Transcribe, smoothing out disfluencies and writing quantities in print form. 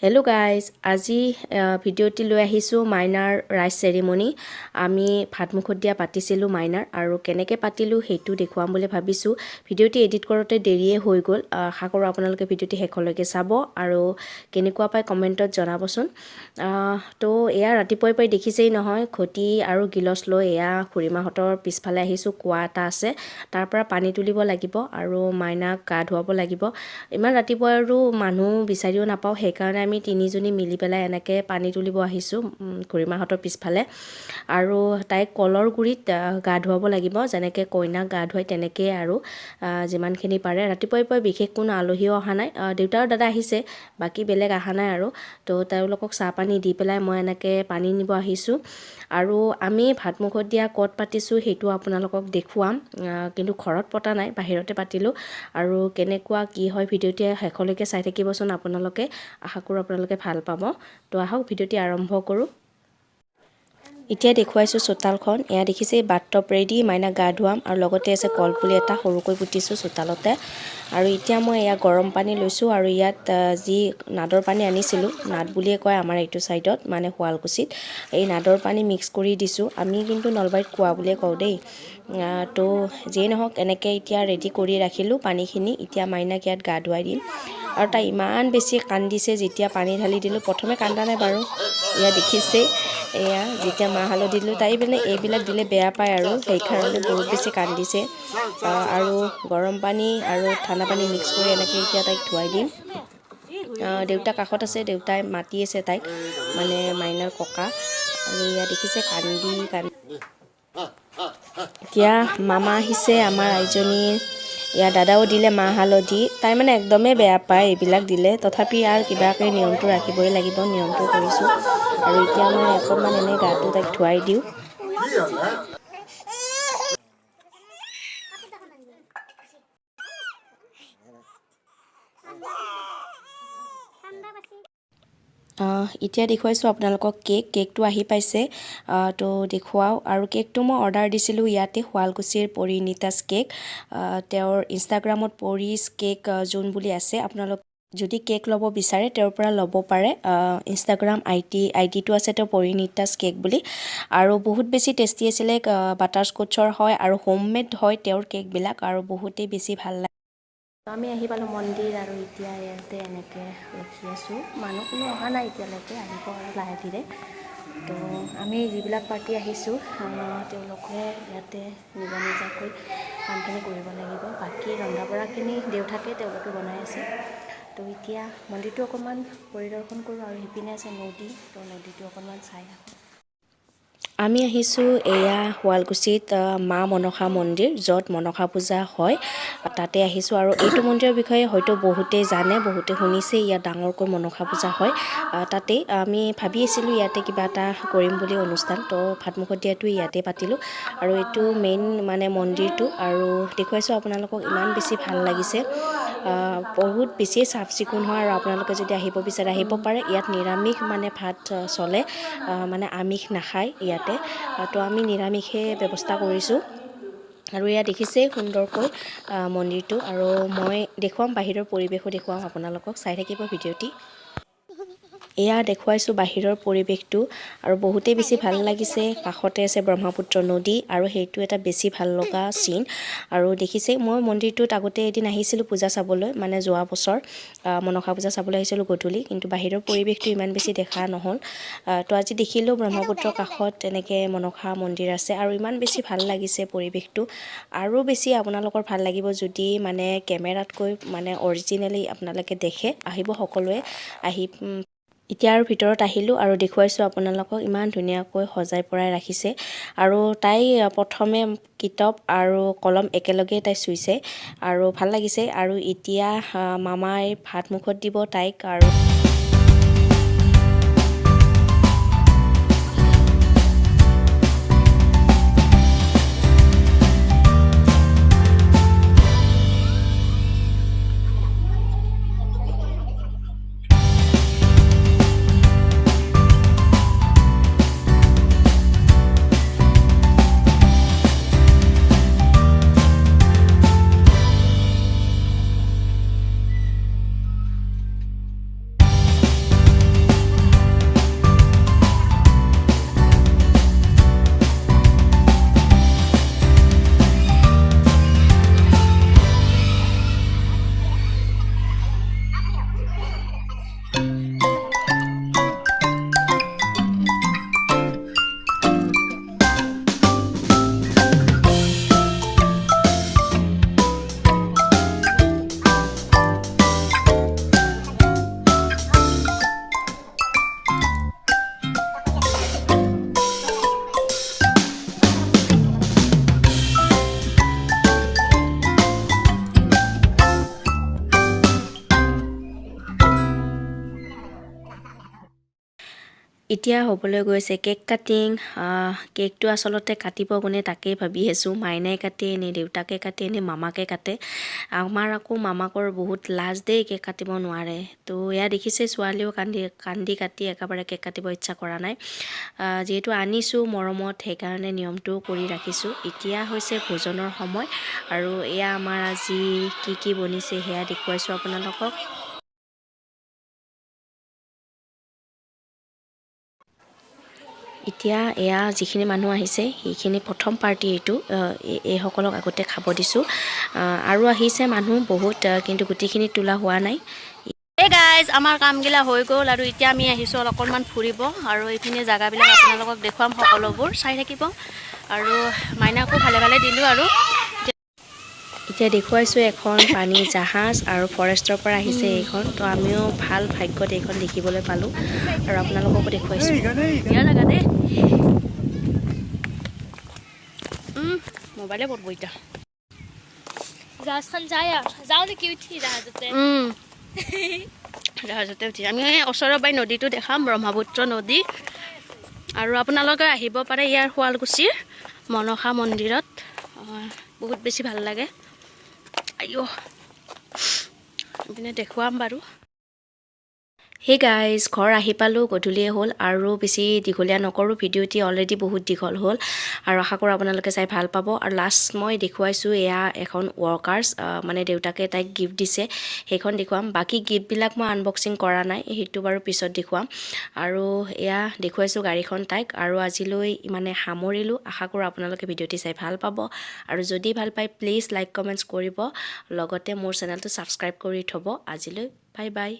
Hello' guys, আজি ভিডিঅ'টি লৈ আহিছোঁ মাইনাৰ ৰাইচ চেৰিমনি। আমি ভাত মুখত দিয়া পাতিছিলোঁ মাইনাৰ আৰু কেনেকৈ পাতিলোঁ সেইটো দেখুৱাম বুলি ভাবিছোঁ। ভিডিঅ'টি এডিট কৰোঁতে দেৰিয়ে হৈ গ'ল। আশা কৰোঁ আপোনালোকে ভিডিঅ'টি শেষলৈকে চাব আৰু কেনেকুৱা পায় কমেণ্টত জনাবচোন। তো এয়া ৰাতিপুৱাই পুৱাই দেখিছেই নহয়, ঘটি আৰু গিলাচ লৈ এয়া খুৰীমাহঁতৰ পিছফালে আহিছোঁ। কুঁৱা এটা আছে, তাৰ পৰা পানী তুলিব লাগিব আৰু মাইনাক গা ধুৱাব লাগিব। ইমান ৰাতিপুৱা আৰু মানুহ বিচাৰিও নাপাওঁ, সেইকাৰণে আমি তিনিজনী মিলি পেলাই এনেকৈ পানী তুলিব আহিছোঁ খুৰীমাহঁতৰ পিছফালে। আৰু তাইক কলৰ গুৰিত গা ধুৱাব লাগিব, যেনেকৈ কইনাক গা ধুৱাই তেনেকৈয়ে আৰু যিমানখিনি পাৰে। ৰাতিপুৱাই পুৱাই বিশেষ কোনো আলহীও অহা নাই। দেউতা আৰু দাদা আহিছে, বাকী বেলেগ অহা নাই আৰু। তো তেওঁলোকক চাহ পানী দি পেলাই মই এনেকৈ পানী নিব আহিছোঁ। আৰু আমি ভাত মুখত দিয়া ক'ত পাতিছোঁ সেইটো আপোনালোকক দেখুৱাম, কিন্তু ঘৰত পতা নাই, বাহিৰতে পাতিলোঁ। আৰু কেনেকুৱা কি হয় ভিডিঅ'টি শেষলৈকে চাই থাকিবচোন আপোনালোকে। আশা কৰোঁ আপোনালোকে ভাল পাব। তো আহক, ভিডিঅ'টি আৰম্ভ কৰোঁ। এতিয়া দেখুৱাইছোঁ চোতালখন। এয়া দেখিছে, বাথটব ৰেডি, মাইনাক গা ধুৱাম আৰু লগতে আছে কলপুলি এটা সৰুকৈ পুতিছোঁ চোতালতে। আৰু এতিয়া মই এয়া গৰম পানী লৈছোঁ আৰু ইয়াত যি নাদৰ পানী আনিছিলোঁ, নাদ বুলিয়ে কয় আমাৰ এইটো ছাইডত, মানে শুৱালকুছিত, এই নাদৰ পানী মিক্স কৰি দিছোঁ। আমি কিন্তু নলবাৰীত কুঁৱা বুলিয়ে কওঁ দেই। তো যিয়ে নহওক, এনেকৈ এতিয়া ৰেডি কৰি ৰাখিলোঁ পানীখিনি। এতিয়া মাইনাক ইয়াত গা ধুৱাই দিম। আৰু তাই ইমান বেছি কান্দিছে যেতিয়া পানী ঢালি দিলোঁ। প্ৰথমে কান্দা নাই বাৰু। এয়া দেখিছেই, এয়া যেতিয়া মাহ হালধি দিলোঁ, তাই মানে এইবিলাক দিলে বেয়া পায় আৰু সেইকাৰণে বহুত বেছি কান্দিছে। আৰু গৰম পানী আৰু ঠাণ্ডা পানী মিক্স কৰি এনেকৈ এতিয়া তাইক ধুৱাই দিম। দেউতা কাষত আছে, দেউতাই মাতি আছে তাইক, মানে মাইনাৰ ককা। আৰু এয়া দেখিছে, কান্দি কান্দি। এতিয়া মামা আহিছে আমাৰ আইজনীৰ। ইয়াৰ দাদাও দিলে মাহ হালধি। তাই মানে একদমেই বেয়া পায় এইবিলাক দিলে, তথাপি আৰু কিবাকৈ নিয়মটো ৰাখিবই লাগিব, নিয়মটো কৰিছোঁ। আৰু এতিয়া মই অকণমান এনেই গাটো তাইক ধুৱাই দিওঁ। কি হ'ল হা? এতিয়া দেখুৱাইছোঁ আপোনালোকক কেক। কেকটো আহি পাইছে, তো দেখুৱাওঁ। আৰু কেকটো মই অৰ্ডাৰ দিছিলোঁ ইয়াতে শুৱালকুছিৰ পৰিণীতাছ কেক। তেওঁৰ ইনষ্টাগ্ৰামত পৰিজ কেক জোন বুলি আছে। আপোনালোক যদি কেক ল'ব বিচাৰে, তেওঁৰ পৰা ল'ব পাৰে। ইনষ্টাগ্ৰাম আই ডিটো আছে তেওঁৰ, পৰিণীতাছ কেক বুলি। আৰু বহুত বেছি টেষ্টি আছিলে। বাটাৰ স্কটছৰ হয় আৰু হোমমেড হয় তেওঁৰ কেকবিলাক আৰু বহুতেই বেছি ভাল লাগে। আমি আহি পালোঁ মন্দিৰ আৰু এতিয়া ইয়াতে এনেকৈ ৰখি আছোঁ। মানুহ কোনো অহা নাই এতিয়ালৈকে, আহিব আৰু লাহে ধীৰে। তো আমি যিবিলাক পাৰ্টি আহিছোঁ, তেওঁলোকে ইয়াতে নিজা নিজাকৈ কামখিনি কৰিব লাগিব। বাকী ৰন্ধা বঢ়াখিনি দেউতাকে তেওঁলোকে বনাই আছে। তো এতিয়া মন্দিৰটো অকণমান পৰিদৰ্শন কৰোঁ আৰু সিপিনে আছে নদী, তো নদীটো অকণমান চাই আহোঁ। আমি আহিছোঁ এয়া শুৱালকুছিত মা মনসা মন্দিৰ, য'ত মনসা পূজা হয়, তাতে আহিছোঁ। আৰু এইটো মন্দিৰৰ বিষয়ে হয়তো বহুতেই জানে, বহুতে শুনিছে। ইয়াত ডাঙৰকৈ মনসা পূজা হয়। তাতেই আমি ভাবি আছিলোঁ ইয়াতে কিবা এটা কৰিম বুলি অনুষ্ঠান, তো ভাত মুখত দিয়াটো ইয়াতে পাতিলোঁ। আৰু এইটো মেইন মানে মন্দিৰটো আৰু দেখুৱাইছোঁ আপোনালোকক। ইমান বেছি ভাল লাগিছে, বহুত বেছিয়ে চাফ চিকুণ হয়। আৰু আপোনালোকে যদি আহিব বিচাৰে, আহিব পাৰে। ইয়াত নিৰামিষ মানে ভাত চলে, মানে আমিষ নাখায় ইয়াতে। তো আমি নিৰামিষে ব্যৱস্থা কৰিছোঁ। আৰু এয়া দেখিছেই সুন্দৰকৈ মন্দিৰটো। আৰু মই দেখুৱাম, বাহিৰৰ পৰিৱেশো দেখুৱাম আপোনালোকক। চাই থাকিব ভিডিঅ'টি। এয়া দেখুৱাইছোঁ বাহিৰৰ পৰিৱেশটো আৰু বহুতেই বেছি ভাল লাগিছে। কাষতে আছে ব্ৰহ্মপুত্ৰ নদী আৰু সেইটো এটা বেছি ভাল লগা চিন। আৰু দেখিছে, মই মন্দিৰটোত আগতে এদিন আহিছিলোঁ পূজা চাবলৈ, মানে যোৱা বছৰ মনসা পূজা চাবলৈ আহিছিলোঁ গধূলি, কিন্তু বাহিৰৰ পৰিৱেশটো ইমান বেছি দেখা নহ'ল। তো আজি দেখিলোঁ ব্ৰহ্মপুত্ৰৰ কাষত তেনেকৈ মনসা মন্দিৰ আছে আৰু ইমান বেছি ভাল লাগিছে পৰিৱেশটো। আৰু বেছি আপোনালোকৰ ভাল লাগিব যদি মানে কেমেৰাতকৈ মানে অৰিজিনেলি আপোনালোকে দেখে। আহিব সকলোৱে আহি। এতিয়া আৰু ভিতৰত আহিলোঁ আৰু দেখুৱাইছোঁ আপোনালোকক, ইমান ধুনীয়াকৈ সজাই পৰাই ৰাখিছে। আৰু তাই প্ৰথমে কিতাপ আৰু কলম একেলগে তাই চুইছে আৰু ভাল লাগিছে। আৰু এতিয়া মামাই ভাত মুখত দিব তাইক আৰু এতিয়া হ'বলৈ গৈছে কেক কাটিং। কেকটো আচলতে কাটিব কোনে, তাকেই ভাবি আছোঁ। মাইনাই কাটে নে দেউতাকে কাটে নে মামাকে কাটে? আমাৰ আকৌ মামাকৰ বহুত লাজ দেই, কেক কাটিব নোৱাৰে। তো এয়া দেখিছে, ছোৱালীও কান্দি কান্দি কাটি একেবাৰে কেক কাটিব ইচ্ছা কৰা নাই। যিহেতু আনিছোঁ মৰমত, সেইকাৰণে নিয়মটোও কৰি ৰাখিছোঁ। এতিয়া হৈছে ভোজনৰ সময় আৰু এয়া আমাৰ আজি কি কি বনিছে সেয়া দেখুৱাইছোঁ আপোনালোকক। এতিয়া এয়া যিখিনি মানুহ আহিছে, সেইখিনি প্ৰথম পাৰ্টি এইটো। এইসকলক আগতে খাব দিছোঁ। আৰু আহিছে মানুহ বহুত, কিন্তু গোটেইখিনি তোলা হোৱা নাই। এই গাইজ, আমাৰ কামগিলা হৈ গ'ল আৰু এতিয়া আমি আহিছোঁ অকণমান ফুৰিব আৰু এইখিনি জেগাবিলাক আপোনালোকক দেখুৱাম, সকলোবোৰ চাই থাকিব। আৰু মাইনাকো ভালে ভালে দিলোঁ আৰু। এতিয়া দেখুৱাইছোঁ এখন পানী জাহাজ আৰু ফৰেষ্টৰ পৰা আহিছে এইখন। তো আমিও ভাল ভাগ্যত এইখন দেখিবলৈ পালোঁ আৰু আপোনালোককো দেখুৱাইছোঁ। ধুনীয়া জেগা দেই। মোবাইলে পৰব এতিয়া। জাহাজখন যায় আৰু যাওঁ নেকি উঠি জাহাজতে? জাহাজতে উঠি আমি ওচৰৰ পৰাই নদীটো দেখাম, ব্ৰহ্মপুত্ৰ নদী। আৰু আপোনালোকে আহিব পাৰে ইয়াৰ শুৱালকুছিৰ মনসা মন্দিৰত। বহুত বেছি ভাল লাগে। আইঅ, এইপিনে দেখুৱাম বাৰু। হে গাইজ, ঘৰ আহি পালোঁ, গধূলিয়ে হ'ল আৰু বেছি দীঘলীয়া নকৰোঁ। ভিডিঅ'টি অলৰেডি বহুত দীঘল হ'ল আৰু আশা কৰোঁ আপোনালোকে চাই ভাল পাব। আৰু লাষ্ট মই দেখুৱাইছোঁ এয়া এখন ৱৰ্কাৰ্ছ, মানে দেউতাকে তাইক গিফ্ট দিছে, সেইখন দেখুৱাম। বাকী গিফ্টবিলাক মই আনবক্সিং কৰা নাই, সেইটো বাৰু পিছত দেখুৱাম। আৰু এয়া দেখুৱাইছোঁ গাড়ীখন তাইক। আৰু আজিলৈ ইমানে সামৰিলোঁ। আশা কৰোঁ আপোনালোকে ভিডিঅ'টি চাই ভাল পাব আৰু যদি ভাল পায়, প্লিজ লাইক, কমেণ্টছ কৰিব, লগতে মোৰ চেনেলটো ছাবস্ক্ৰাইব কৰি থ'ব। আজিলৈ বাই বাই।